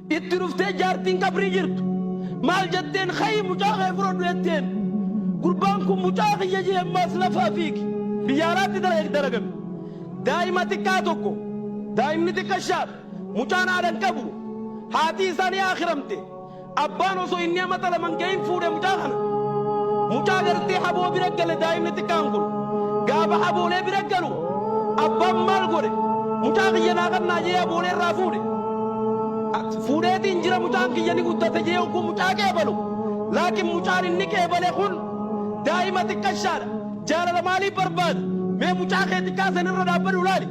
Itti dhuftee jaartiin qabrii jirtu maal jetteen? Ka'ii mucaa kee fudhadhu jetteen. Gurbaan kun mucaa kiyya jee ammaas lafaa fiigi. Biyya alaatti dalagame. Daa'ima xiqqaa tokko, daa'imni xiqqashaadha. Mucaan haadha hin qabu. Haati isaa ni aakhiramte. Abbaan osoo inni amata 2 hin gahin fuudhe mucaa kana. Mucaa gartee haboo bira gale daa'imni xiqqaan kun. Gaafa haboolee bira galu abbaan maal godhe? Mucaa kiyya naa kannaa jee haboolee irraa fuudhe. Fuudheetiin jira, mucaan kiyya ni guddate jee hogguu mucaa qeebalu. Laakiin mucaan inni qeebale kun daa'ima xiqqashaadha. Jaalala maaliif barbaada? Mee mucaa kee xiqqaa san irra dhaabbadhu laali.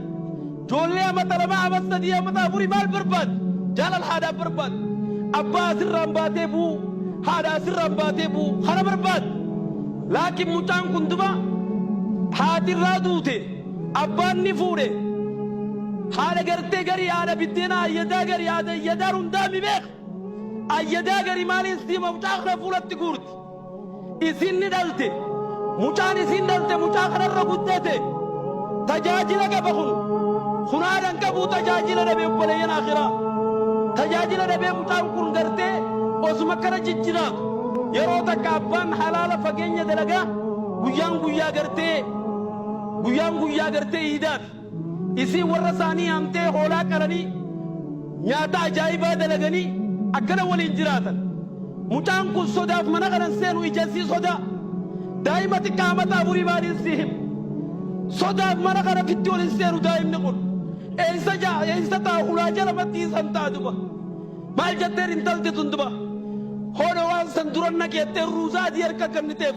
Joollee amata 2, amata 3, amata afurii maal barbaaddi? Jaalala haadhaa barbaaddi. Abbaa asirraan baatee bu'uu, haadha asirraan baatee bu'uu kana barbaaddi. Laakiin mucaan kun duba haati irraa duute, abbaan ni fuudhe. Haadha gartee garii haadha biddeenaa ayyadaa garii haadha ayyadaa hundaa mi beeka. Ayyadaa garii maaliin siima mucaa kana fuulatti guurti. Isin ni dhalte. Mucaan isin dhalte mucaa kanarra guddate. Tajaajila qaba kun. Kun haadha hin qabu, tajaajila dhabe obboleeyyan akhiraa. Tajaajila dhabee mucaan kun gartee osuma kana jijjiraatu. Yeroo takka abbaan halaala fageenya dalagaa, guyyaan guyyaa gartee guyyaan guyyaa gartee iidaati. Isiin warra isaanii yaamtee hoolaa qalanii nyaata ajaa'ibaa dalaganii akkana waliin jiraatan. Mucaan kun sodaaf mana kana hin seenu, ija isii sodaa. Daa'ima xiqqaa amata afurii maaliin sii hima. Sodaaf mana kana fitti ol hin seenu daa'imni kun. Eessa jaa eessa ta'a? Hulaa jala mattii san ta'a duba. Maal jetteen intalti tun duba? Hoodha waan san duran naqeettee ruuzaa adii harka kenniteef.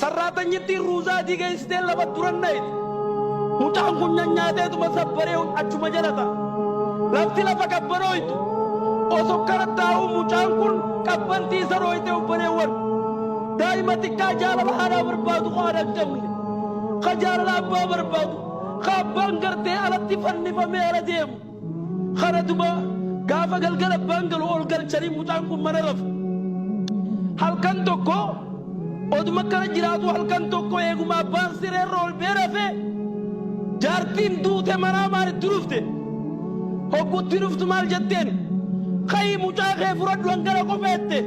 Sarraatanyittiin ruuzaa adii geessitee lafa duran nayite. Mucaan kun nyanyaateetuma sabbaree achuma jala ta'a. Lafti lafa qabbanooytu. Osoo kana taa'uu mucaan kun qabbantii isa dhooyte obboleewwan. Daa'ima xiqqaa jaalala haadhaa barbaadu ka haadha hin qabne. Ka jaalala abbaa barbaadu. Ka abbaan gartee alatti fannifamee ala deemu. Kana duba gaafa galgala abbaan galu ol galchanii mucaan kun mana rafu. Halkan tokko oduma akkana jiraatu, halkan tokko eeguma abbaan sireerra ol bee rafe, jaartiin duute manaa maalitti dhufte. Hoggutti dhuftu maal jetteen? Ka'ii mucaa kee fudhadhu, hangana qopheette.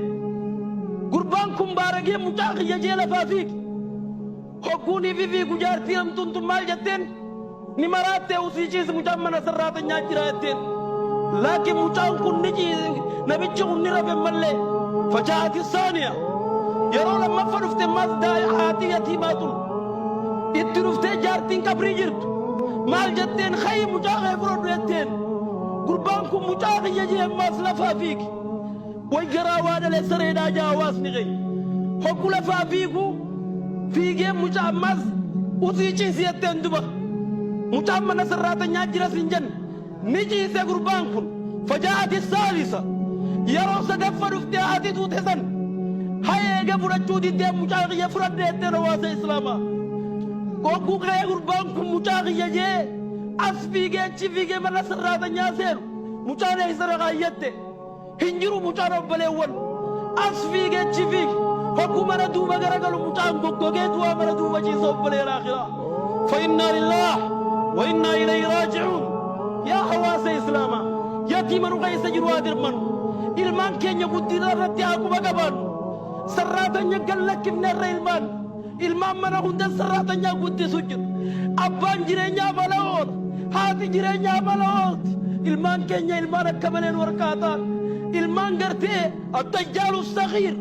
Gurbaan kun baaragee mucaa kiyya jee lafaa fiigi. Hogguunii fi fiigu jaartii hamtuun tun maal jetteen? Ni maraattee, usii ciisi, mucaan mana sarraatanyaa jira jetteen. Laakiin mucaan kun ni ciise, namichi kun ni rafe mallee. Fajaa'ati saaniya. Yeroo lammaffa dhufte ammas haati yatiimaa tun itti dhuftee jaartiin qabrii jirtu. Maal jetteen? Ka'ii mucaa kee fudhadhu jetteen. Gurbaan kun mucaa kiyya jee ammas lafaa fiigi. Way garaa waa dhale sareedhaa jaa hawaasni keenya. Hoggu lafaa fiigu fiigee mucaa ammaas usii ciisi jetteen duba. Mucaan mana sarraatanyaa jira sin jenne. Ni ciise gurbaan kun. Fajaa'ati saalisa. Yeroo sadaffa dhuftee haati duute san. Hay eega fudhachuu diddee mucaa kiyya fudhadhe jetteen hawaasa islaamaa. Hoggu ka'ee gurbaan kun mucaa kiyya jee as fiigee achi fiigee mana sarraatanyaa seenu. Mucaan eessa dhaqaa jette. Hin jiru mucaan obboleewwan. As fiige achi fiige. Hoggu mana duuba garagalu mucaan goggogee du'aa mana duuba ciisa obboleeyyan aakhiraa. Fa innaa lillaah wa innaa ilayhi raaji'uun. Yaa hawaasa islaamaa, yatiima nu keessa jiru haa dirmannu. Ilmaan keenya guddina irratti haa quba qabaannu. Sarraatanya gad lakkifneerra ilmaan. Ilmaan mana hunda sarraatanyaa guddisu jiru. Abbaan jireenyaa mala oola. Haati jireenyaa mala oolti. Ilmaan keenya ilmaan akka malee nu harkaa ta'an. Ilmaan gartee addajjaalu sagiir.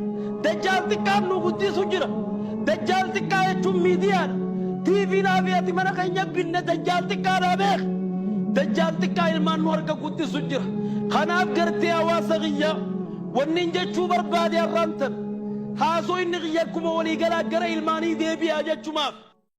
Dajjaal xiqqaan nu guddisu jira. Dajjaal xiqqaa jechuun miidiyaadha. TV naa fi ati mana keenya binne dajjaal xiqqaadhaa beek. Dajjaal xiqqaa ilmaan nu harka guddisu jira. Kanaaf gartee hawaasa kiyya, wannin jechuu barbaade har'aan tan haasoo inni kiyya akkuma waliigalaa gara ilmaanii deebi'aa jechumaaf.